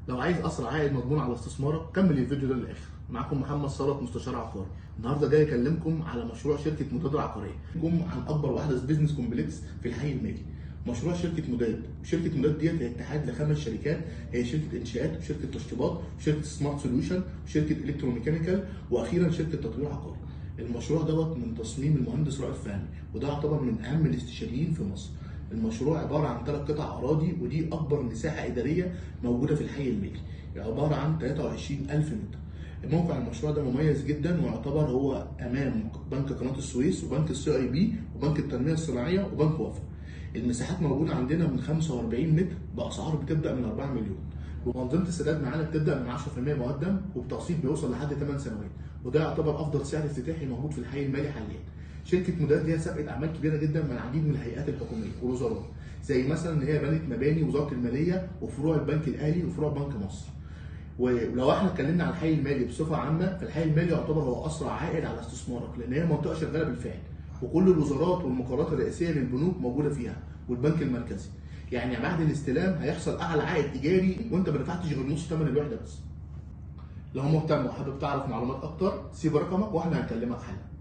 لو عايز اسرع عائد مضمون على استثمارك كمل الفيديو ده للاخر. معاكم محمد صلاح مستشار عقاري. النهارده جاي اكلمكم على مشروع شركة مداد العقارية، عن اكبر واحدث business complex في الحي المالي. مشروع شركة مداد، شركة مداد ديت هي اتحاد لخمس شركات، هي شركة انشاءات وشركه تشطيبات وشركه smart solution وشركه electromechanical واخيرا شركة تطوير عقاري. المشروع دوت من تصميم المهندس رائد فهمي، وده يعتبر من اهم الاستشاريين في مصر. المشروع عبارة عن 3 قطع اراضي، ودي اكبر مساحة ادارية موجودة في الحي المالي، عبارة عن 23,000 متر. موقع المشروع ده مميز جدا، ويعتبر هو امام بنك قناة السويس وبنك ال CIB وبنك التنمية الصناعية وبنك وفا. المساحات موجودة عندنا من 45 متر باسعار بتبدا من 4 مليون، وانظمة السداد معانا بتبدا من 10% مقدم وبتقسيط بيوصل لحد 8 سنوات، وده يعتبر افضل سعر افتتاحي موجود في الحي المالي حاليا. شركة مداد ليها سابقه اعمال كبيرة جدا مع العديد من الهيئات الحكومية والوزارات، زي مثلا ان هي بنت مباني وزارة المالية وفروع البنك الاهلي وفروع بنك مصر. ولو احنا اتكلمنا عن الحي المالي بصفة عامة، فالحي المالي يعتبر هو اسرع عائد على استثمارك، لان هي منطقة شغالة بالفعل، وكل الوزارات والمقرات الرئيسية للبنوك موجودة فيها والبنك المركزي. يعني بعد الاستلام هيحصل اعلى عائد ايجاري وانت ما دفعتش غير نص ثمن الوحدة بس. لو مهتم وحابب تعرف معلومات اكتر سيب رقمك واحنا هنكلمك حالا.